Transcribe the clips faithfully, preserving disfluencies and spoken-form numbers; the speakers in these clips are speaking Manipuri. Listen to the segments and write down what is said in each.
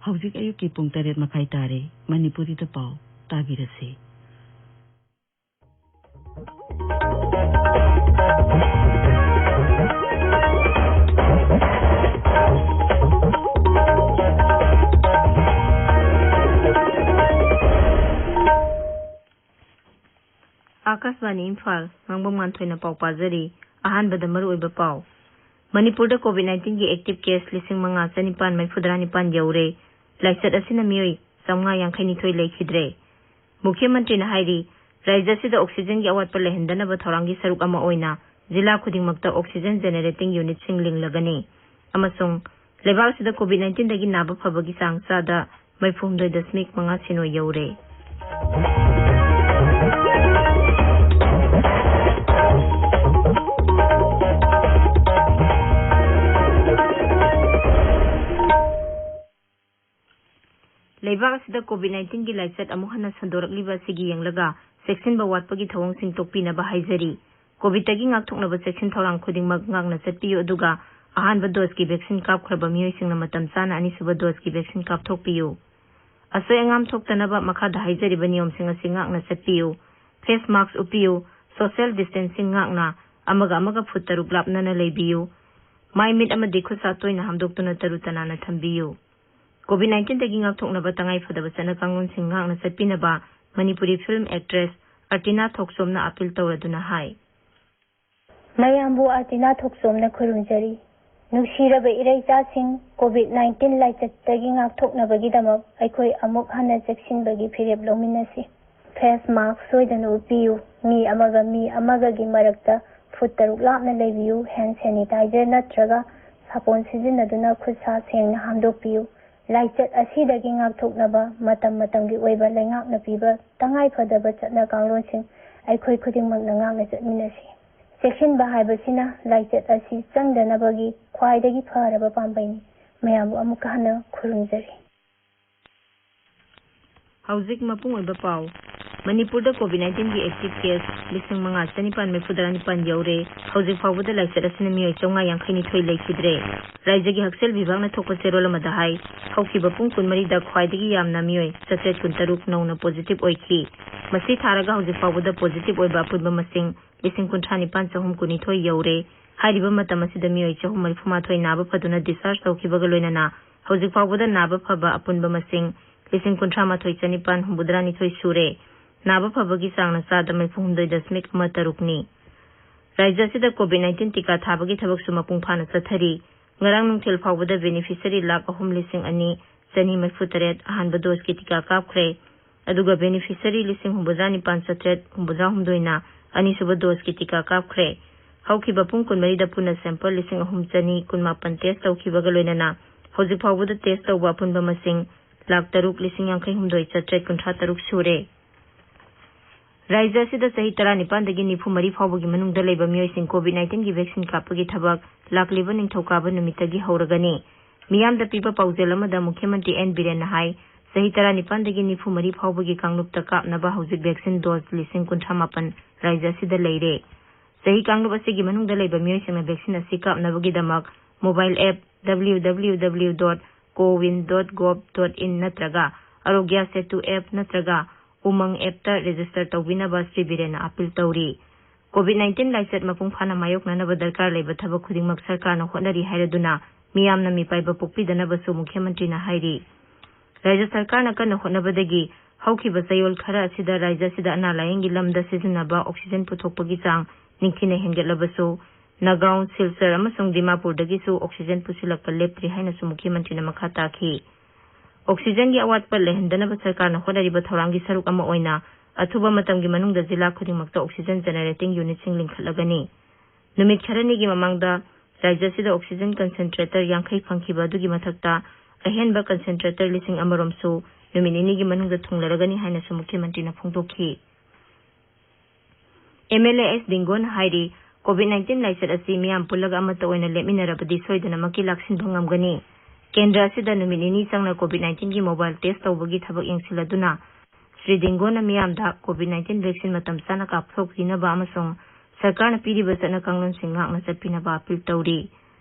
ꯍꯧꯖꯤꯛ ꯑꯌꯨꯛꯀꯤ ꯄꯨꯡ ꯇꯔꯦꯠ ꯃꯈꯥꯏ ꯇꯥꯔꯦ꯫ ꯃꯅꯤꯄꯨꯔꯤꯗ ꯄꯥꯎ ꯇꯥꯕꯤꯔꯁꯤ꯫ ꯑꯥꯀꯥꯁꯕꯥꯅꯤ ꯏꯝꯐꯥꯜ, ꯉꯥꯡꯕꯝ ꯉꯥꯟꯊꯣꯏꯅ ꯄꯥꯎ ꯄꯥꯖꯔꯤ꯫ ꯑꯍꯥꯟꯕꯗ ꯃꯔꯨꯑꯣꯏꯕ ꯄꯥꯎ꯫ ꯃꯅꯤꯄꯨꯔꯗ COVID nineteenꯒꯤ active case ꯂꯤꯁꯤꯡ ꯃꯉꯥ ꯆꯅꯤꯄꯥꯟ ꯃꯔꯤꯐꯨꯇꯔꯥ ꯅꯤꯄꯥꯟ ꯌꯧꯔꯦ꯫ ꯂꯥꯏꯆꯠ ꯑꯁꯤꯅ ꯃꯤꯑꯣꯏ ꯆꯥꯝꯃꯉꯥ ꯌꯥꯡꯈꯩꯅꯤꯊꯣꯏ ꯂꯩꯈꯤꯗ꯭ꯔꯦ꯫ ꯃꯨꯈ꯭ꯌ ꯃꯟꯇ꯭ꯔꯤꯅ ꯍꯥꯏꯔꯤ, ꯔꯥꯖ꯭ꯌ ꯑꯁꯤꯗ oxygenꯒꯤ ꯑꯋꯥꯠꯄ ꯂꯩꯍꯟꯗꯅꯕ ꯊꯧꯔꯥꯡꯒꯤ ꯁꯔꯨꯛ ꯑꯃ ꯑꯣꯏꯅ ꯖꯤꯂꯥ ꯈꯨꯗꯤꯡꯃꯛꯇ oxygen generating unitꯁꯤꯡ ꯂꯤꯡꯂꯒꯅꯤ꯫ ꯑꯃꯁꯨꯡ ꯂꯩꯕꯥꯛ ꯑꯁꯤꯗ COVID nineteenꯗꯒꯤ ꯅꯥꯕ ꯐꯕꯒꯤ ꯆꯥꯡ ꯆꯥꯗ ꯃꯔꯤꯐꯨꯍꯨꯝꯗꯣꯏ ꯗꯁꯃꯤꯛ ꯃꯉꯥ ꯁꯤꯅꯣ ꯌꯧꯔꯦ꯫ ꯂꯩꯕꯥꯛ ꯑꯁꯤꯗ COVID nineteenꯒꯤ ꯂꯥꯏꯆꯠ ꯑꯃꯨꯛ ꯍꯟꯅ ꯁꯟꯗꯣꯔꯛꯂꯤꯕ ꯑꯁꯤꯒꯤ ꯌꯦꯡꯂꯒ ꯆꯦꯛꯁꯤꯟꯕ ꯋꯥꯠꯄꯒꯤ ꯊꯧꯑꯣꯡꯁꯤꯡ ꯇꯣꯛꯄꯤꯅꯕ ꯍꯥꯏꯖꯔꯤ꯫ COVIDꯇꯒꯤ ꯉꯥꯛꯊꯣꯛꯅꯕ ꯆꯦꯛꯁꯤꯟ ꯊꯧꯔꯥꯡ ꯈꯨꯗꯤꯡꯃꯛ ꯉꯥꯛꯅ ꯆꯠꯄꯤꯌꯨ, ꯑꯗꯨꯒ ꯑꯍꯥꯟꯕ doseꯀꯤ vaccine ꯀꯥꯞꯈ꯭ꯔꯕ ꯃꯤꯑꯣꯏꯁꯤꯡꯅ ꯃꯇꯝ ꯆꯥꯅ ꯑꯅꯤꯁꯨꯕ doseꯀꯤ vaccine ꯀꯥꯞꯊꯣꯛꯄꯤꯌꯨ꯫ ꯑꯁꯣꯏ ꯑꯉꯥꯝ ꯊꯣꯛꯇꯅꯕ ꯃꯈꯥꯗ ꯍꯥꯏꯖꯔꯤꯕ ꯅꯤꯌꯣꯝꯁꯤꯡ ꯑꯁꯤ ꯉꯥꯛꯅ ꯆꯠꯄꯤꯌꯨ꯫ Face mask ꯎꯞꯄꯤꯌꯨ꯫ Social distancing ꯉꯥꯛꯅ ꯑꯃꯒ ꯑꯃꯒ ꯐꯨꯠ ꯇꯔꯨꯛ ꯂꯥꯞꯅꯅ ꯂꯩꯕꯤꯌꯨ꯫ ꯃꯥꯏ ꯃꯤꯠ ꯑꯃꯗꯤ ꯈꯨꯠ ꯁꯥ ꯇꯣꯏꯅ ꯍꯥꯝꯗꯣꯛꯇꯨꯅ ꯇꯔꯨ ꯇꯅꯥꯟꯅ ꯊꯝꯕꯤꯌꯨ꯫ COVID nineteenꯗꯒꯤ ꯉꯥꯛꯊꯣꯛꯅꯕ ꯇꯉꯥꯏ ꯐꯗꯕ ꯆꯠꯅ ꯀꯥꯡꯂꯣꯟꯁꯤꯡ ꯉꯥꯛꯅ ꯆꯠꯄꯤꯅꯕ ꯃꯅꯤꯄꯨꯔꯤ film actress ꯑꯔꯇꯤꯅꯥ ꯊꯣꯛꯆꯣꯝꯅ appeal ꯇꯧꯔꯗꯨꯅ ꯍꯥꯏ꯫ ꯃꯌꯥꯝꯕꯨ ꯑꯔꯇꯤꯅꯥ ꯊꯣꯛꯆꯣꯝꯅ ꯈꯨꯔꯨꯝꯖꯔꯤ꯫ ꯅꯨꯡꯁꯤꯔꯕ ꯏꯔꯩꯆꯥꯁꯤꯡ, COVID nineteen ꯂꯥꯏꯆꯠꯇꯒꯤ ꯉꯥꯛꯊꯣꯛꯅꯕꯒꯤꯗꯃꯛ ꯑꯩꯈꯣꯏ ꯑꯃꯨꯛ ꯍꯟꯅ ꯆꯦꯛꯁꯤꯟꯕꯒꯤ ꯐꯤꯔꯦꯞ ꯂꯧꯃꯤꯟꯅꯁꯤ꯫ Face mask ꯁꯣꯏꯗꯅ ꯎꯞꯄꯤꯌꯨ꯫ ꯃꯤ ꯑꯃꯒ ꯃꯤ ꯑꯃꯒꯒꯤ ꯃꯔꯛꯇ ꯐꯨꯠ ꯇꯔꯨꯛ ꯂꯥꯞꯅ ꯂꯩꯕꯤꯌꯨ꯫ Hand sanitizer ꯅꯠꯇ꯭ꯔꯒ ꯁꯥꯄꯣꯟ ꯁꯤꯖꯤꯟꯅꯗꯨꯅ ꯈꯨꯠ ꯁꯥ ꯁꯦꯡꯅ ꯍꯥꯝꯗꯣꯛꯄꯤꯌꯨ꯫ ꯂꯥꯏꯆꯠ ꯑꯁꯤꯗꯒꯤ ꯉꯥꯛꯊꯣꯛꯅꯕ ꯃꯇꯝ ꯃꯇꯝꯒꯤ ꯑꯣꯏꯕ ꯂꯩꯉꯥꯛꯅ ꯄꯤꯕ ꯇꯉꯥꯏ ꯐꯗꯕ ꯆꯠꯅ ꯀꯥꯡꯂꯣꯟꯁꯤꯡ ꯑꯩꯈꯣꯏ ꯈꯨꯗꯤꯡꯃꯛꯅ ꯉꯥꯛꯅ ꯆꯠꯃꯤꯟꯅꯁꯤ꯫ ꯆꯦꯛꯁꯤꯟꯕ ꯍꯥꯏꯕꯁꯤꯅ ꯂꯥꯏꯆꯠ ꯑꯁꯤ ꯆꯪꯗꯅꯕꯒꯤ ꯈ꯭ꯋꯥꯏꯗꯒꯤ ꯐꯔꯕ ꯄꯥꯝꯕꯩꯅꯤ꯫ ꯃꯌꯥꯝꯕꯨ ꯑꯃꯨꯛꯀ ꯍꯟꯅ ꯈꯨꯔꯨꯝꯖꯔꯤ꯫ ꯍꯧꯖꯤꯛ ꯃꯄꯨꯡ ꯑꯣꯏꯕ ꯄꯥꯎ꯫ ꯃꯅꯤꯄꯨꯔꯗ COVID-19ꯒꯤ active case ꯂꯤꯁꯤꯡ ꯃꯉꯥ ꯆꯅꯤꯄꯥꯟ ꯃꯔꯤꯐꯨꯇꯔꯥ ꯅꯤꯄꯥꯟ ꯌꯧꯔꯦ꯫ ꯍꯧꯖꯤꯛ ꯐꯥꯎꯕꯗ ꯂꯥꯏꯆꯠ ꯑꯁꯤꯅ ꯃꯤꯑꯣꯏ ꯆꯥꯝꯃꯉꯥ ꯌꯥꯡꯈꯩ ꯅꯤꯊꯣꯏ ꯂꯩꯈꯤꯗ꯭ꯔꯦ꯫ ꯔꯥꯖ꯭ꯌꯒꯤ ꯍꯛꯁꯦꯜ ꯕꯤꯚꯥꯒꯅ ꯊꯣꯛꯄ ꯆꯦꯔꯣꯜ ꯑꯃꯗ ꯍꯥꯏ, ꯍꯧꯈꯤꯕ ꯄꯨꯡ ꯀꯨꯟꯃꯔꯤꯗ ꯈ꯭ꯋꯥꯏꯗꯒꯤ ꯌꯥꯝꯅ ꯃꯤꯑꯣꯏ ꯆꯥꯇ꯭ꯔꯦꯠ ꯀꯨꯟꯇꯔꯨꯛ ꯅꯧꯅ positive ꯑꯣꯏꯈꯤ꯫ ꯃꯁꯤ ꯊꯥꯔꯒ ꯍꯧꯖꯤꯛ ꯐꯥꯎꯕꯗ positive ꯑꯣꯏꯕ ꯑꯄꯨꯟꯕ ꯃꯁꯤꯡ ꯂꯤꯁꯤꯡ ꯀꯨꯟꯊ꯭ꯔꯥ ꯅꯤꯄꯥꯟ ꯆꯍꯨꯝ ꯀꯨꯟꯅꯤꯊꯣꯏ ꯌꯧꯔꯦ꯫ ꯍꯥꯏꯔꯤꯕ ꯃꯇꯝ ꯑꯁꯤꯗ ꯃꯤꯑꯣꯏ ꯆꯍꯨꯝ ꯃꯔꯤꯐꯨ ꯃꯥꯊꯣꯏ ꯅꯥꯕ ꯐꯗꯨꯅ discharge ꯇꯧꯈꯤꯕꯒ ꯂꯣꯏꯅꯅ ꯍꯧꯖꯤꯛ ꯐꯥꯎꯕꯗ ꯅꯥꯕ ꯐꯕ ꯑꯄꯨꯟꯕ ꯃꯁꯤꯡ ꯂꯤꯁꯤꯡ ꯀꯨꯟꯊ꯭ꯔꯥ ꯃꯥꯊꯣꯏ ꯆꯅꯤꯄꯥꯟ ꯍꯨꯝꯐꯨꯇꯔꯥ ꯅꯤꯊꯣꯏ ꯁꯨꯔꯦ꯫ ꯅꯥꯕ ꯐꯕꯒꯤ ꯆꯥꯡꯅ ꯆꯥꯗ ꯃꯔꯤꯐꯨ ꯍꯨꯝꯗꯣꯏ ꯗꯁꯃꯤꯛ ꯑꯃ ꯇꯔꯨꯛꯅꯤ꯫ ꯔꯥꯖ꯭ꯌ ꯑꯁꯤꯗ COVID-19 ꯇꯤꯀꯥ ꯊꯥꯕꯒꯤ ꯊꯕꯛꯁꯨ ꯃꯄꯨꯡ ꯐꯥꯅ ꯆꯠꯊꯔꯤ꯫ ꯉꯔꯥꯡ ꯅꯨꯡꯊꯤꯜ ꯐꯥꯎꯕꯗ beneficiary ꯂꯥꯈ ꯑꯍꯨꯝ ꯂꯤꯁꯤꯡ ꯑꯅꯤ ꯆꯅꯤ ꯃꯔꯤꯐꯨ ꯇꯔꯦꯠ ꯑꯍꯥꯟꯕ doseꯀꯤ ꯇꯤꯀꯥ ꯀꯥꯞꯈ꯭ꯔꯦ꯫ ꯑꯗꯨꯒ beneficiary ꯂꯤꯁꯤꯡ ꯍꯨꯝꯐꯨꯇꯔꯥ ꯅꯤꯄꯥꯟ ꯆꯥꯇ꯭ꯔꯦꯠ ꯍꯨꯝꯐꯨꯇꯔꯥ ꯍꯨꯝꯗꯣꯏꯅ ꯑꯅꯤꯁꯨꯕ doseꯀꯤ ꯇꯤꯀꯥ ꯀꯥꯞꯈ꯭ꯔꯦ꯫ ꯍꯧꯈꯤꯕ ꯄꯨꯡ ꯀꯨꯟꯃꯔꯤꯗ ꯄꯨꯟꯅ sample ꯂꯤꯁꯤꯡ ꯑꯍꯨꯝ ꯆꯅꯤ ꯀꯨꯟꯃꯥꯄꯟ test ꯇꯧꯈꯤꯕꯒ ꯂꯣꯏꯅꯅ ꯍꯧꯖꯤꯛ ꯐꯥꯎꯕꯗ test ꯇꯧꯕ ꯑꯄꯨꯟꯕ ꯃꯁꯤꯡ ꯂꯥꯈ ꯇꯔꯨꯛ ꯂꯤꯁꯤꯡ ꯌꯥꯡꯈꯩ ꯍꯨꯝꯗꯣꯏ ꯆꯥꯇ꯭ꯔꯦꯠ ꯀꯨꯟꯊ꯭ꯔꯥ ꯇꯔꯨꯛ ꯁꯨꯔꯦ꯫ ꯔꯥꯖ꯭ꯌ ꯑꯁꯤꯗ ꯆꯍꯤ ꯇꯔꯥꯅꯤꯄꯥꯟꯗꯒꯤ ꯅꯤꯐꯨ ꯃꯔꯤ ꯐꯥꯎꯕꯒꯤ ꯃꯅꯨꯡꯗ ꯂꯩꯕ ꯃꯤꯑꯣꯏꯁꯤꯡ COVID-19ꯒꯤ vaccine ꯀꯥꯞꯄꯒꯤ ꯊꯕꯛ ꯂꯥꯛꯂꯤꯕ ꯅꯤꯡꯊꯧꯀꯥꯕ ꯅꯨꯃꯤꯠꯇꯒꯤ ꯍꯧꯔꯒꯅꯤ꯫ ꯃꯤꯌꯥꯝꯗ ꯄꯤꯕ ꯄꯥꯎꯖꯦꯜ ꯑꯃꯗ ꯃꯨꯈ꯭ꯌ ꯃꯟꯇ꯭ꯔꯤ ꯑꯦꯟ ꯕꯤꯔꯦꯟꯅ ꯍꯥꯏ, ꯆꯍꯤ ꯇꯔꯥꯅꯤꯄꯥꯟꯗꯒꯤ ꯅꯤꯐꯨ ꯃꯔꯤ ꯐꯥꯎꯕꯒꯤ ꯀꯥꯡꯂꯨꯞꯇ ꯀꯥꯞꯅꯕ ꯍꯧꯖꯤꯛ vaccine dose ꯂꯤꯁꯤꯡ ꯀꯨꯟꯊ꯭ꯔꯥ ꯃꯥꯄꯟ ꯔꯥꯖ꯭ꯌ ꯑꯁꯤꯗ ꯂꯩꯔꯦ꯫ ꯆꯍꯤ ꯀꯥꯡꯂꯨꯞ ꯑꯁꯤꯒꯤ ꯃꯅꯨꯡꯗ ꯂꯩꯕ ꯃꯤꯑꯣꯏꯁꯤꯡꯅ vaccine ꯑꯁꯤ ꯀꯥꯞꯅꯕꯒꯤꯗꯃꯛ mobile app www.cowin.gov.in ꯅꯠꯇ꯭ꯔꯒ ꯑꯥꯔꯣꯒ꯭ꯌ ꯁꯦꯇꯨ app ꯅꯠꯇ꯭ꯔꯒ ꯎꯃꯪ appꯇ register ꯇꯧꯕꯤꯅꯕ ꯁ꯭ꯔꯤ ꯕꯤꯔꯦꯟꯅ appeal ꯇꯧꯔꯤ꯫ COVID-19 ꯂꯥꯏꯆꯠ ꯃꯄꯨꯡ ꯐꯥꯅ ꯃꯥꯌꯣꯛꯅꯅꯕ ꯗꯔꯀꯥꯔ ꯂꯩꯕ ꯊꯕꯛ ꯈꯨꯗꯤꯡꯃꯛ ꯁꯔꯀꯥꯔꯅ ꯍꯣꯠꯅꯔꯤ ꯍꯥꯏꯔꯗꯨꯅ ꯃꯤꯌꯥꯝꯅ ꯃꯤꯄꯥꯏꯕ ꯄꯣꯛꯄꯤꯗꯅꯕꯁꯨ ꯃꯨꯈ꯭ꯌ ꯃꯟꯇ꯭ꯔꯤꯅ ꯍꯥꯏꯔꯤ꯫ ꯔꯥꯖ꯭ꯌ ꯁꯔꯀꯥꯔꯅ ꯀꯟꯅ ꯍꯣꯠꯅꯕꯗꯒꯤ ꯍꯧꯈꯤꯕ ꯆꯌꯣꯜ ꯈꯔ ꯑꯁꯤꯗ ꯔꯥꯖ꯭ꯌ ꯑꯁꯤꯗ ꯑꯅꯥ ꯂꯥꯌꯦꯡꯒꯤ ꯂꯝꯗ ꯁꯤꯖꯤꯟꯅꯕ oxygen ꯄꯨꯊꯣꯛꯄꯒꯤ ꯆꯥꯡ ꯅꯤꯡꯊꯤꯅ ꯍꯦꯟꯒꯠꯂꯕꯁꯨ, ꯅꯥꯒꯥꯎ, ꯁꯤꯜꯆꯔ ꯑꯃꯁꯨꯡ ꯗꯤꯃꯥꯄꯨꯔꯗꯒꯤꯁꯨ oxygen ꯄꯨꯁꯤꯜꯂꯛꯄ ꯂꯦꯞꯇ꯭ꯔꯤ ꯍꯥꯏꯅꯁꯨ ꯃꯨꯈ꯭ꯌ ꯃꯟꯇ꯭ꯔꯤꯅ ꯃꯈꯥ ꯇꯥꯈꯤ꯫ Oxygenꯒꯤ ꯑꯋꯥꯠꯄ ꯂꯩꯍꯟꯗꯅꯕ ꯁꯔꯀꯥꯔꯅ ꯍꯣꯠꯅꯔꯤꯕ ꯊꯧꯔꯥꯡꯒꯤ ꯁꯔꯨꯛ ꯑꯃ ꯑꯣꯏꯅ ꯑꯊꯨꯕ ꯃꯇꯝꯒꯤ ꯃꯅꯨꯡꯗ ꯖꯤꯂꯥ ꯈꯨꯗꯤꯡꯃꯛꯇ oxygen generating unitꯁꯤꯡ ꯂꯤꯡꯈꯠꯂꯒꯅꯤ꯫ ꯅꯨꯃꯤꯠ ꯈꯔꯅꯤꯒꯤ ꯃꯃꯥꯡꯗ ꯔꯥꯖ꯭ꯌ ꯑꯁꯤꯗ oxygen concentrator ꯌꯥꯡꯈꯩ ꯐꯪꯈꯤꯕ ꯑꯗꯨꯒꯤ ꯃꯊꯛꯇ ꯑꯍꯦꯟꯕ concentrator ꯂꯤꯁꯤꯡ ꯑꯃꯔꯣꯝꯁꯨ ꯅꯨꯃꯤꯠ ꯅꯤꯅꯤꯒꯤ ꯃꯅꯨꯡꯗ ꯊꯨꯡꯂꯔꯒꯅꯤ ꯍꯥꯏꯅꯁꯨ ꯃꯨꯈ꯭ꯌ ꯃꯟꯇ꯭ꯔꯤꯅ ꯐꯣꯡꯗꯣꯛꯈꯤ꯫ MLA ꯑꯦꯁ ꯗꯤꯡꯒꯣꯅ ꯍꯥꯏꯔꯤ, COVID-19 ꯂꯥꯏꯆꯠ ꯑꯁꯤ ꯃꯤꯌꯥꯝ ꯄꯨꯜꯂꯒ ꯑꯃꯠꯇ ꯑꯣꯏꯅ ꯂꯦꯞꯃꯤꯟꯅꯔꯕꯗꯤ ꯁꯣꯏꯗꯅꯃꯛꯀꯤ ꯂꯥꯛꯁꯤꯟꯕ ꯉꯝꯒꯅꯤ꯫ ꯀꯦꯟꯗ꯭ꯔ ꯑꯁꯤꯗ ꯅꯨꯃꯤꯠ ꯅꯤꯅꯤ ꯆꯪꯅ COVID-19ꯒꯤ mobile test ꯇꯧꯕꯒꯤ ꯊꯕꯛ ꯌꯦꯡꯁꯤꯜꯂꯗꯨꯅ ꯁ꯭ꯔꯤ ꯗꯤꯡꯒꯣꯅ ꯃꯤꯌꯥꯝꯗ COVID nineteen vaccine ꯃꯇꯝ ꯆꯥꯅ ꯀꯥꯞꯊꯣꯛꯄꯤꯅꯕ ꯑꯃꯁꯨꯡ ꯁꯔꯀꯥꯔꯅ ꯄꯤꯔꯤꯕ ꯆꯠꯅ ꯀꯥꯡꯂꯣꯟꯁꯤꯡ ꯉꯥꯛꯅ ꯆꯠꯄꯤꯅꯕ ꯑꯄꯤꯜ ꯇꯧꯔꯤ꯫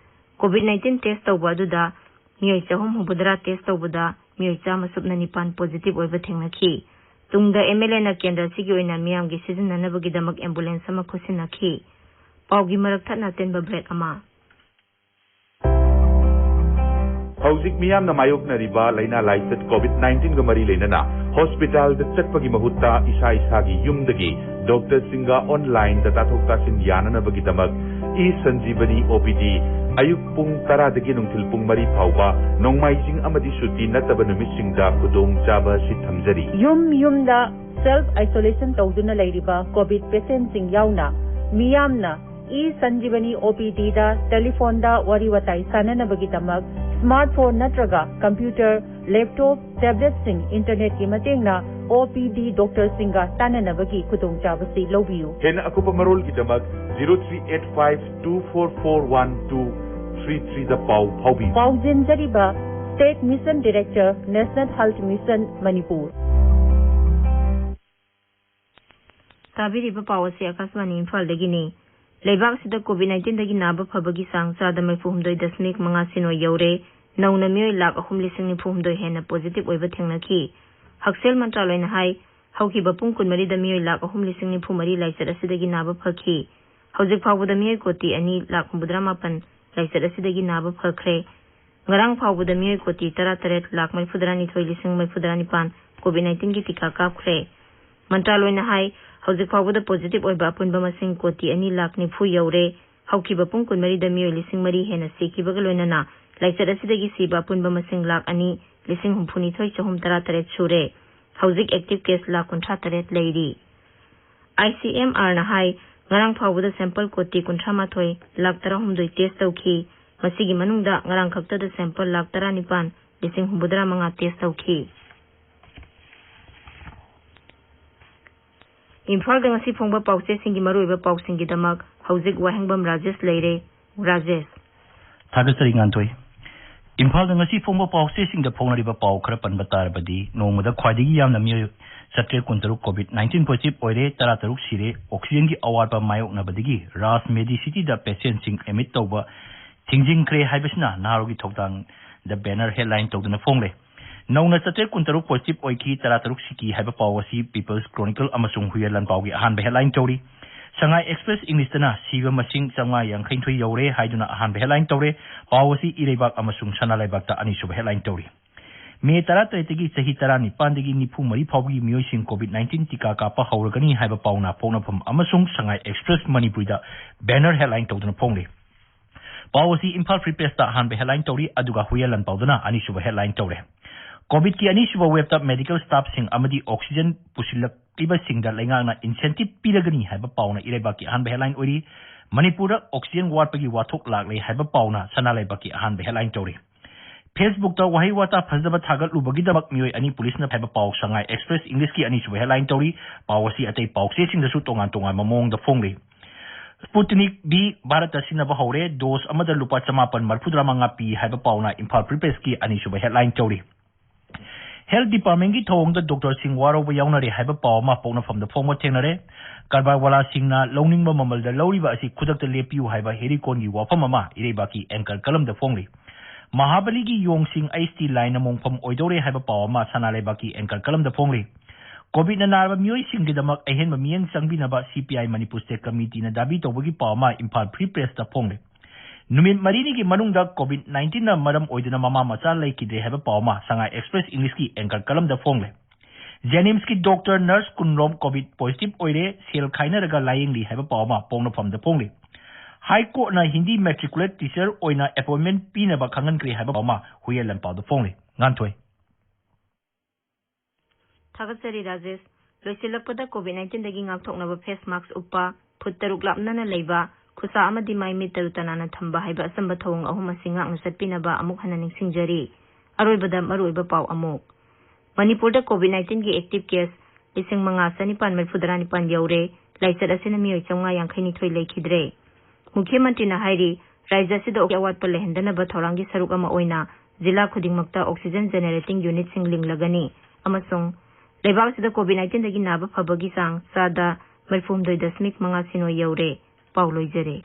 COVID nineteen test ꯇꯧꯕ ꯑꯗꯨꯗ ꯃꯤꯑꯣꯏ ꯆꯍꯨꯝ ꯍꯨꯝꯐꯨꯇꯔꯥ test ꯇꯧꯕꯗ ꯃꯤꯑꯣꯏ ꯆꯥꯝꯃ ꯁꯨꯞꯅ ꯅꯤꯄꯥꯟ positive ꯑꯣꯏꯕ ꯊꯦꯡꯅꯈꯤ꯫ ꯇꯨꯡꯗ MLAꯅ ꯀꯦꯟꯗ꯭ꯔ ꯑꯁꯤꯒꯤ ꯑꯣꯏꯅ ꯃꯤꯌꯥꯝꯒꯤ ꯁꯤꯖꯤꯟꯅꯅꯕꯒꯤꯗꯃꯛ ambulance ꯑꯃ ꯈꯨꯠꯁꯤꯟꯅꯈꯤ꯫ ꯄꯥꯎꯒꯤ ꯃꯔꯛ ꯊꯠꯅ ꯑꯇꯦꯟꯕ break ꯑꯃ꯫ ꯍꯧꯖꯤꯛ ꯃꯤꯌꯥꯝꯅ ꯃꯥꯌꯣꯛꯅꯔꯤꯕ ꯂꯥꯏꯅꯥ ꯂꯥꯏꯆꯠ COVID nineteenꯒ ꯃꯔꯤ ꯂꯩꯅꯅ ꯍꯣꯁꯄꯤꯇꯥꯜꯗ ꯆꯠꯄꯒꯤ ꯃꯍꯨꯠꯇ ꯏꯁꯥ ꯏꯁꯥꯒꯤ ꯌꯨꯝꯗꯒꯤ ꯗꯣꯛꯇꯔꯁꯤꯡꯒ onlineꯗ ꯇꯥꯊꯣꯛ ꯇꯥꯁꯤꯟ ꯌꯥꯅꯅꯕꯒꯤꯗꯃꯛ eSanjeevani OPD ꯑꯌꯨꯛ ꯄꯨꯡ ꯇꯔꯥꯗꯒꯤ ꯅꯨꯡꯊꯤꯜ ꯄꯨꯡ ꯃꯔꯤ ꯐꯥꯎꯕ ꯅꯣꯡꯃꯥꯏꯖꯤꯡ ꯑꯃꯗꯤ ꯁꯨꯇꯤ ꯅꯠꯇꯕ ꯅꯨꯃꯤꯠꯁꯤꯡꯗ ꯈꯨꯗꯣꯡꯆꯥꯕ ꯑꯁꯤ ꯊꯝꯖꯔꯤ꯫ ꯌꯨꯝ ꯌꯨꯝꯗ self isolation ꯇꯧꯗꯨꯅ ꯂꯩꯔꯤꯕ COVID patientꯁꯤꯡ ꯌꯥꯎꯅ ꯃꯤꯌꯥꯝꯅ eSanjeevani OPDꯗ telephoneꯗ ꯋꯥꯔꯤ ꯋꯥꯇꯥꯏ ꯁꯥꯟꯅꯅꯕꯒꯤꯗꯃꯛ smartphone ꯅꯠꯇ꯭ꯔꯒ computer, laptop, tabletꯁꯤꯡ internetꯀꯤ ꯃꯇꯦꯡꯅ OPD doctorꯁꯤꯡꯒ ꯇꯥꯟꯅꯅꯕꯒꯤ ꯈꯨꯗꯣꯡꯆꯥꯕꯁꯤ ꯂꯧꯕꯤꯌꯨ꯫ ꯍꯦꯟꯅ ꯑꯀꯨꯞꯄ ꯃꯔꯣꯜꯒꯤꯗꯃꯛ zero three eight five two four four one two three threeꯗ ꯄꯥꯎ ꯐꯥꯎꯕꯤꯌꯨ꯫ ꯄꯥꯎꯖꯦꯟꯖꯔꯤꯕ State Mission Director, National Health Mission, Manipur. ꯇꯥꯕꯤꯔꯤꯕ ꯄꯥꯎ ꯑꯁꯤ ꯑꯀꯥꯁꯕꯥꯅꯤ ꯏꯝꯐꯥꯜꯗꯒꯤꯅꯤ꯫ ꯂꯩꯕꯥꯛ ꯑꯁꯤꯗ COVID nineteenꯗꯒꯤ ꯅꯥꯕ ꯐꯕꯒꯤ ꯆꯥꯡ ꯆꯥꯗ ꯃꯔꯤꯐꯨ ꯍꯨꯝꯗꯣꯏ ꯗꯁꯃꯤꯛ ꯃꯉꯥ ꯁꯤꯅꯣ ꯌꯧꯔꯦ꯫ ꯅꯧꯅ ꯃꯤꯑꯣꯏ ꯂꯥꯈ ꯑꯍꯨꯝ ꯂꯤꯁꯤꯡ ꯅꯤꯐꯨ ꯍꯨꯝꯗꯣꯏ ꯍꯦꯟꯅ positive ꯑꯣꯏꯕ ꯊꯦꯡꯅꯈꯤ꯫ ꯍꯛꯁꯦꯜ ꯃꯟꯇ꯭ꯔꯥꯂꯣꯏꯅ ꯍꯥꯏ, ꯍꯧꯈꯤꯕ ꯄꯨꯡ ꯀꯨꯟꯃꯔꯤꯗ ꯃꯤꯑꯣꯏ ꯂꯥꯈ ꯑꯍꯨꯝ ꯂꯤꯁꯤꯡ ꯅꯤꯐꯨ ꯃꯔꯤ ꯂꯥꯏꯆꯠ ꯑꯁꯤꯗꯒꯤ ꯅꯥꯕ ꯐꯈꯤ꯫ ꯍꯧꯖꯤꯛ ꯐꯥꯎꯕꯗ ꯃꯤꯑꯣꯏ ꯀꯣꯇꯤ ꯑꯅꯤ ꯂꯥꯈ ꯍꯨꯝꯐꯨꯇꯔꯥ ꯃꯥꯄꯟ ꯂꯥꯏꯆꯠ ꯑꯁꯤꯗꯒꯤ ꯅꯥꯕ ꯐꯈ꯭ꯔꯦ꯫ ꯉꯔꯥꯡ ꯐꯥꯎꯕꯗ ꯃꯤꯑꯣꯏ ꯀꯣꯇꯤ ꯇꯔꯥꯇꯔꯦꯠ ꯂꯥꯈ ꯃꯔꯤꯐꯨꯇꯔꯥ ꯅꯤꯊꯣꯏ ꯂꯤꯁꯤꯡ ꯃꯔꯤꯐꯨꯇꯔꯥ ꯅꯤꯄꯥꯟ COVID nineteenꯒꯤ ꯇꯤꯀꯥ ꯀꯥꯞꯈ꯭ꯔꯦ꯫ ꯃꯟꯇ꯭ꯔꯥꯂꯣꯏꯅ ꯍꯥꯏ, ꯍꯧꯖꯤꯛ ꯐꯥꯎꯕꯗ positive ꯑꯣꯏꯕ ꯑꯄꯨꯟꯕ ꯃꯁꯤꯡ ꯀꯣꯇꯤ ꯑꯅꯤ ꯂꯥꯈ ꯅꯤꯐꯨ ꯌꯧꯔꯦ꯫ ꯍꯧꯈꯤꯕ ꯄꯨꯡ ꯀꯨꯟꯃꯔꯤꯗ ꯃꯤꯑꯣꯏ ꯂꯤꯁꯤꯡ ꯃꯔꯤ ꯍꯦꯟꯅ ꯁꯤꯈꯤꯕꯒ ꯂꯣꯏꯅꯅ ꯂꯥꯏꯆꯠ ꯑꯁꯤꯗꯒꯤ ꯁꯤꯕ ꯑꯄꯨꯟꯕ ꯃꯁꯤꯡ ꯂꯥꯈ ꯑꯅꯤ ꯂꯤꯁꯤꯡ ꯍꯨꯝꯐꯨꯅꯤꯊꯣꯏ ꯆꯍꯨꯝ ꯇꯔꯥꯇꯔꯦꯠ ꯁꯨꯔꯦ꯫ ꯍꯧꯖꯤꯛ active case ꯂꯥꯈ ꯀꯨꯟꯊ꯭ꯔꯥ ꯇꯔꯦꯠ ꯂꯩꯔꯤ꯫ ICMRꯅ ꯍꯥꯏ, ꯉꯔꯥꯡ ꯐꯥꯎꯕꯗ sample ꯀꯣꯇꯤ ꯀꯨꯟꯊ꯭ꯔꯥ ꯃꯥꯊꯣꯏ ꯂꯥꯈ ꯇꯔꯥꯍꯨꯝꯗꯣꯏ test ꯇꯧꯈꯤ꯫ ꯃꯁꯤꯒꯤ ꯃꯅꯨꯡꯗ ꯉꯔꯥꯡ ꯈꯛꯇꯗ sample ꯂꯥꯈ ꯇꯔꯥꯅꯤꯄꯥꯟ ꯂꯤꯁꯤꯡ ꯍꯨꯝꯐꯨꯇꯔꯥ ꯃꯉꯥ test ꯇꯧꯈꯤ꯫ ꯏꯝꯐꯥꯜꯗ ꯉꯁꯤ ꯐꯣꯡꯕ ꯄꯥꯎꯆꯦꯁꯤꯡꯒꯤ ꯃꯔꯨꯑꯣꯏꯕ ꯄꯥꯎꯁꯤꯡꯒꯤꯗꯃꯛ ꯍꯧꯖꯤꯛ ꯋꯥꯍꯦꯡꯕꯝ ꯔꯥꯖꯦꯁ ꯂꯩꯔꯦ꯫ ꯔꯥꯖꯦꯁ꯫ ꯊꯥꯒꯠꯆꯔꯤ ꯉꯥꯟꯊꯣꯏ꯫ ꯏꯝꯐꯥꯜꯗ ꯉꯁꯤ ꯐꯣꯡꯕ ꯄꯥꯎꯆꯦꯁꯤꯡꯗ ꯐꯣꯡꯅꯔꯤꯕ ꯄꯥꯎ ꯈꯔ ꯄꯟꯕ ꯇꯥꯔꯕꯗꯤ, ꯅꯣꯡꯃꯗ ꯈ꯭ꯋꯥꯏꯗꯒꯤ ꯌꯥꯝꯅ ꯃꯤꯑꯣꯏ ꯆꯥꯇ꯭ꯔꯦꯠ ꯀꯨꯟꯇꯔꯨꯛ COVID nineteen positive ꯑꯣꯏꯔꯦ, ꯇꯔꯥꯇꯔꯨꯛ ꯁꯤꯔꯦ꯫ ꯑꯣꯛꯁꯤꯖꯦꯟꯒꯤ ꯑꯋꯥꯠꯄ ꯃꯥꯌꯣꯛꯅꯕꯗꯒꯤ ꯔꯥꯖ ꯃꯦꯗꯤ ꯁꯤꯇꯤꯗ ꯄꯦꯁꯦꯟꯁꯤꯡ ꯑꯦꯗꯃꯤꯠ ꯇꯧꯕ ꯊꯤꯡꯖꯤꯟꯈ꯭ꯔꯦ ꯍꯥꯏꯕꯁꯤꯅ ꯅꯍꯥꯔꯣꯜꯒꯤ ꯊꯧꯗꯥꯡꯗ ꯕꯦꯅꯔ ꯍꯦꯗꯂꯥꯏꯟ ꯇꯧꯗꯨꯅ ꯐꯣꯡꯂꯦ꯫ ꯅꯧꯅ ꯆꯥꯇ꯭ꯔꯦꯠ ꯀꯨꯟꯇꯔꯨꯛ positive ꯑꯣꯏꯈꯤ, ꯇꯔꯥꯇꯔꯨꯛ ꯁꯤꯈꯤ ꯍꯥꯏꯕ ꯄꯥꯎ ꯑꯁꯤ People's Chronicle ꯑꯃꯁꯨꯡ ꯍꯨꯏꯌꯦꯟ ꯂꯥꯟꯄꯥꯎꯒꯤ ꯑꯍꯥꯟꯕ ꯍꯦꯗꯂꯥꯏꯟ ꯇꯧꯔꯤ꯫ ꯁꯉꯥꯏ ꯑꯦꯛꯁꯄ꯭ꯔꯦꯁ ꯏꯪꯂꯤꯁꯇꯅ ꯁꯤꯕ ꯃꯁꯤꯡ ꯆꯥꯝꯃꯉꯥ ꯌꯥꯡꯈꯩꯅꯤꯊꯣꯏ ꯌꯧꯔꯦ ꯍꯥꯏꯗꯨꯅ ꯑꯍꯥꯟꯕ ꯍꯦꯗꯂꯥꯏꯟ ꯇꯧꯔꯦ꯫ ꯄꯥꯎ ꯑꯁꯤ ꯏꯔꯩꯕꯥꯛ ꯑꯃꯁꯨꯡ ꯁꯅꯥ ꯂꯩꯕꯥꯛꯇ ꯑꯅꯤꯁꯨꯕ ꯍꯦꯗꯂꯥꯏꯟ ꯇꯧꯔꯤ꯫ ꯃꯦ ꯇꯔꯥꯇꯔꯦꯠꯇꯒꯤ ꯆꯍꯤ ꯇꯔꯥꯅꯤꯄꯥꯟꯗꯒꯤ ꯅꯤꯐꯨ ꯃꯔꯤ ꯐꯥꯎꯕꯒꯤ ꯃꯤꯑꯣꯏꯁꯤꯡ COVID nineteen ꯇꯤꯀꯥ ꯀꯥꯞꯄ ꯍꯧꯔꯒꯅꯤ ꯍꯥꯏꯕ ꯄꯥꯎꯅ ꯄꯣꯛꯅꯐꯝ ꯑꯃꯁꯨꯡ ꯁꯉꯥꯏ ꯑꯦꯛꯁꯄ꯭ꯔꯦꯁ ꯃꯅꯤꯄꯨꯔꯤꯗ ꯕꯦꯅꯔ ꯍꯦꯗꯂꯥꯏꯟ ꯇꯧꯗꯨꯅ ꯐꯣꯡꯂꯤ꯫ ꯄꯥꯎ ꯑꯁꯤ ꯏꯝꯐꯥꯜ ꯐ꯭ꯔꯤ ꯄ꯭ꯔꯦꯁꯇ ꯑꯍꯥꯟꯕ ꯍꯦꯗꯂꯥꯏꯟ ꯇꯧꯔꯤ, ꯑꯗꯨꯒ ꯍꯨꯏꯌꯦꯟ ꯂꯥꯟꯄꯥꯎꯗꯅ ꯑꯅꯤꯁꯨꯕ ꯍꯦꯗꯂꯥꯏꯟ ꯇꯧꯔꯦ꯫ ꯀꯣꯚꯤꯗꯀꯤ ꯑꯅꯤꯁꯨꯕ ꯋꯦꯕꯇ ꯃꯦꯗꯤꯀꯦꯜ ꯁ꯭ꯇꯥꯐꯁꯤꯡ ꯑꯃꯗꯤ ꯑꯣꯛꯁꯤꯖꯦꯟ ꯄꯨꯁꯤꯜꯂꯛꯂꯤꯕꯁꯤꯡꯗ ꯂꯩꯉꯥꯛꯅ ꯏꯟꯁꯦꯟꯇꯤꯚ ꯄꯤꯔꯒꯅꯤ ꯍꯥꯏꯕ ꯄꯥꯎꯅ ꯏꯔꯩꯕꯥꯛꯀꯤ ꯑꯍꯥꯟꯕ ꯍꯦꯗꯂꯥꯏꯟ ꯑꯣꯏꯔꯤ꯫ ꯃꯅꯤꯄꯨꯔꯗ ꯑꯣꯛꯁꯤꯖꯦꯟ ꯋꯥꯠꯄꯒꯤ ꯋꯥꯊꯣꯛ ꯂꯥꯛꯂꯦ ꯍꯥꯏꯕ ꯄꯥꯎꯅ ꯁꯅꯥ ꯂꯩꯕꯥꯛꯀꯤ ꯑꯍꯥꯟꯕ ꯍꯦꯗꯂꯥꯏꯟ ꯇꯧꯔꯤ꯫ ꯐꯦꯁꯕꯨꯛꯇ ꯋꯥꯍꯩ ꯋꯥꯇꯥ ꯐꯖꯗꯕ ꯊꯥꯒꯠꯂꯨꯕꯒꯤꯗꯃꯛ ꯃꯤꯑꯣꯏ ꯑꯅꯤ ꯄꯨꯂꯤꯁꯅ ꯍꯥꯏꯕ ꯄꯥꯎ ꯁꯉꯥꯏ ꯑꯦꯛꯁꯄ꯭ꯔꯦꯁ ꯏꯪꯂꯤꯁꯀꯤ ꯑꯅꯤꯁꯨꯕ ꯍꯦꯗꯂꯥꯏꯟ ꯇꯧꯔꯤ꯫ ꯄꯥꯎ ꯑꯁꯤ ꯑꯇꯩ ꯄꯥꯎꯆꯦꯁꯤꯡꯗꯁꯨ ꯇꯣꯉꯥꯟ ꯇꯣꯉꯥꯟꯕ ꯃꯑꯣꯡꯗ ꯐꯣꯡꯂꯤ꯫ ꯁ꯭ꯄꯨꯇꯅꯤꯛ ꯚꯤ ꯚꯥꯔꯠꯇ ꯁꯤꯖꯤꯟꯅꯕ ꯍꯧꯔꯦ, ꯗꯣꯁ ꯑꯃꯗ ꯂꯨꯄꯥ ꯆꯃꯥꯄꯟ ꯃꯔꯤꯐꯨꯇꯔꯥ ꯃꯉꯥ ꯄꯤ ꯍꯥꯏꯕ ꯄꯥꯎꯅ ꯏꯝꯐꯥꯜ ꯐ꯭ꯔꯤ ꯄ꯭ꯔꯦꯁꯀꯤ ꯑꯅꯤꯁꯨꯕ ꯍꯦꯗꯂꯥꯏꯟ ꯇꯧꯔꯤ꯫ ꯍꯦꯜꯊ ꯗꯤꯄꯥꯔꯠꯃꯦꯟꯒꯤ ꯊꯧꯑꯣꯡꯗ ꯗꯣꯛꯇꯔꯁꯤꯡ ꯋꯥꯔꯧꯕ ꯌꯥꯎꯅꯔꯦ ꯍꯥꯏꯕ ꯄꯥꯎ ꯑꯃ ꯄꯣꯛꯅꯐꯝꯗ ꯐꯣꯡꯕ ꯊꯦꯡꯅꯔꯦ꯫ ꯀꯔꯕꯥꯔꯋꯥꯂꯥꯁꯤꯡꯅ ꯂꯧꯅꯤꯡꯕ ꯃꯃꯜꯗ ꯂꯧꯔꯤꯕ ꯑꯁꯤ ꯈꯨꯗꯛꯇ ꯂꯦꯞꯄꯤꯌꯨ ꯍꯥꯏꯕ ꯍꯦꯔꯤꯀꯣꯟꯒꯤ ꯋꯥꯐꯝ ꯑꯃ ꯏꯔꯩꯕꯥꯛꯀꯤ ꯑꯦꯡꯀꯔ ꯀꯂꯝꯗ ꯐꯣꯡꯂꯤ꯫ ꯃꯍꯥꯕꯂꯤꯒꯤ ꯌꯣꯡꯁꯤꯡ ꯑꯩꯆ ꯇꯤ ꯂꯥꯏꯟꯅ ꯃꯣꯡꯐꯝ ꯑꯣꯏꯗꯧꯔꯦ ꯍꯥꯏꯕ ꯄꯥꯎ ꯑꯃ ꯁꯅꯥ ꯂꯩꯕꯥꯛꯀꯤ ꯑꯦꯡꯀꯔ ꯀꯂꯝꯗ ꯐꯣꯡꯂꯤ꯫ ꯀꯣꯚꯤꯗꯅ ꯅꯥꯔꯕ ꯃꯤꯑꯣꯏꯁꯤꯡꯒꯤꯗꯃꯛ ꯑꯍꯦꯟꯕ ꯃꯤꯠꯌꯦꯡ ꯆꯪꯕꯤꯅꯕ C P I Manipur state ꯀꯃꯤꯇꯤꯅ ꯗꯥꯕꯤ ꯇꯧꯕꯒꯤ ꯄꯥꯎ ꯑꯃ ꯏꯝꯐꯥꯜ ꯐ꯭ꯔꯤ ꯄ꯭ꯔꯦꯁꯇ ꯐꯣꯡꯂꯤ꯫ ꯅꯨꯃꯤꯠ ꯃꯔꯤꯅꯤꯒꯤ ꯃꯅꯨꯡꯗ ꯀꯣꯚꯤꯗ ꯅꯥꯏꯟꯇꯤꯟꯅ ꯃꯔꯝ ꯑꯣꯏꯗꯨꯅ ꯃꯃꯥ ꯃꯆꯥ ꯂꯩꯈꯤꯗ꯭ꯔꯦ ꯍꯥꯏꯕ ꯄꯥꯎ ꯑꯃ ꯁꯉꯥꯏ ꯑꯦꯛꯁꯄ꯭ꯔꯦꯁ ꯏꯪꯂꯤꯁꯀꯤ ꯑꯦꯡꯀꯔ ꯀꯂꯝꯗ ꯐꯣꯡꯂꯦ꯫ ꯖꯦꯅꯤꯝꯁꯀꯤ ꯗꯣꯛꯇꯔ ꯅꯔꯁ ꯀꯨꯟꯔꯣꯝ ꯀꯣꯚꯤꯗ ꯄꯣꯖꯤꯇꯤꯚ ꯑꯣꯏꯔꯦ, ꯁꯦꯜ ꯈꯥꯏꯅꯔꯒ ꯂꯥꯌꯦꯡꯂꯤ ꯍꯥꯏꯕ ꯄꯥꯎ ꯑꯃ ꯄꯣꯛꯅꯐꯝꯗ ꯐꯣꯡꯂꯤ꯫ ꯍꯥꯏ ꯀꯣꯔꯠꯅ ꯍꯤꯟꯗꯤ ꯃꯦꯇ꯭ꯔꯤꯀꯨꯂꯦꯠ ꯇꯤꯆꯔ ꯑꯣꯏꯅ ꯑꯦꯄꯣꯏꯟꯃꯦꯟ ꯄꯤꯅꯕ ꯈꯪꯍꯟꯈ꯭ꯔꯦ ꯍꯥꯏꯕ ꯄꯥꯎ ꯑꯃ ꯍꯨꯏꯌꯦꯟ ꯂꯥꯟꯄꯥꯎꯗ ꯐꯣꯡꯂꯤ꯫ ꯉꯥꯟꯊꯣꯏ꯫ ꯊꯥꯒꯠꯆꯔꯤ ꯔꯥꯖꯦꯁ꯫ ꯂꯣꯏꯁꯤꯜꯂꯛꯄꯗ ꯀꯣꯚꯤꯗ ꯅꯥꯏꯟꯇꯤꯟꯗꯒꯤ ꯉꯥꯛꯊꯣꯛꯅꯕ ꯐꯦꯁ ꯃꯥꯛꯁ ꯎꯞꯄ, ꯐꯨꯠ ꯇꯔꯨꯛ ꯂꯥꯞꯅꯅ ꯂꯩꯕ, ꯈꯨꯠꯁꯥ ꯑꯃꯗꯤ ꯃꯥꯏ ꯃꯤꯠ ꯇꯔꯨ ꯇꯅꯥꯟꯅ ꯊꯝꯕ ꯍꯥꯏꯕ ꯑꯆꯝꯕ ꯊꯧꯑꯣꯡ ꯑꯍꯨꯝ ꯑꯁꯤ ꯉꯥꯛꯅ ꯆꯠꯄꯤꯅꯕ ꯑꯃꯨꯛ ꯍꯟꯅ ꯅꯤꯡꯁꯤꯡꯖꯔꯤ꯫ ꯑꯔꯣꯏꯕꯗ ꯃꯔꯨꯑꯣꯏꯕ ꯄꯥꯎ ꯑꯃꯨꯛ꯫ ꯃꯅꯤꯄꯨꯔꯗ ꯀꯣꯚꯤꯗ ꯅꯥꯏꯟꯇꯤꯟꯒꯤ ꯑꯦꯛꯇꯤꯚ ꯀꯦꯁ ꯂꯤꯁꯤꯡ ꯃꯉꯥ ꯆꯅꯤꯄꯥꯟ ꯃꯔꯤꯐꯨ ꯇꯔꯥꯅꯤꯄꯥꯟ ꯌꯧꯔꯦ꯫ ꯂꯥꯏꯆꯠ ꯑꯁꯤꯅ ꯃꯤꯑꯣꯏ ꯆꯥꯝꯃꯉꯥ ꯌꯥꯡꯈꯩ ꯅꯤꯊꯣꯏ ꯂꯩꯈꯤꯗ꯭ꯔꯦ꯫ ꯃꯨꯈ꯭ꯌ ꯃꯟꯇ꯭ꯔꯤꯅ ꯍꯥꯏꯔꯤ, ꯔꯥꯖ꯭ꯌ ꯑꯁꯤꯗ ꯑꯋꯥꯠꯄ ꯂꯩꯍꯟꯗꯅꯕ ꯊꯧꯔꯥꯡꯒꯤ ꯁꯔꯨꯛ ꯑꯃ ꯑꯣꯏꯅ ꯖꯤꯂꯥ ꯈꯨꯗꯤꯡꯃꯛꯇ ꯑꯣꯛꯁꯤꯖꯦꯟ ꯖꯦꯅꯦꯔꯦꯇꯤꯡ ꯌꯨꯅꯤꯠꯁꯤꯡ ꯂꯤꯡꯂꯒꯅꯤ ꯑꯃꯁꯨꯡ ꯂꯩꯕꯥꯛ ꯑꯁꯤꯗ ꯀꯣꯚꯤꯗ ꯅꯥꯏꯟꯇꯤꯟꯗꯒꯤ ꯅꯥꯕ ꯐꯕꯒꯤ ꯆꯥꯡ ꯆꯥꯗ ꯃꯔꯤꯐꯨꯍꯨꯝꯗꯣꯏ ꯗꯁꯃꯤꯛ ꯃꯉꯥ ꯁꯤꯅꯣ ꯌꯧꯔꯦ꯫ ꯄꯥꯎ ꯂꯣꯏꯖꯔꯦ꯫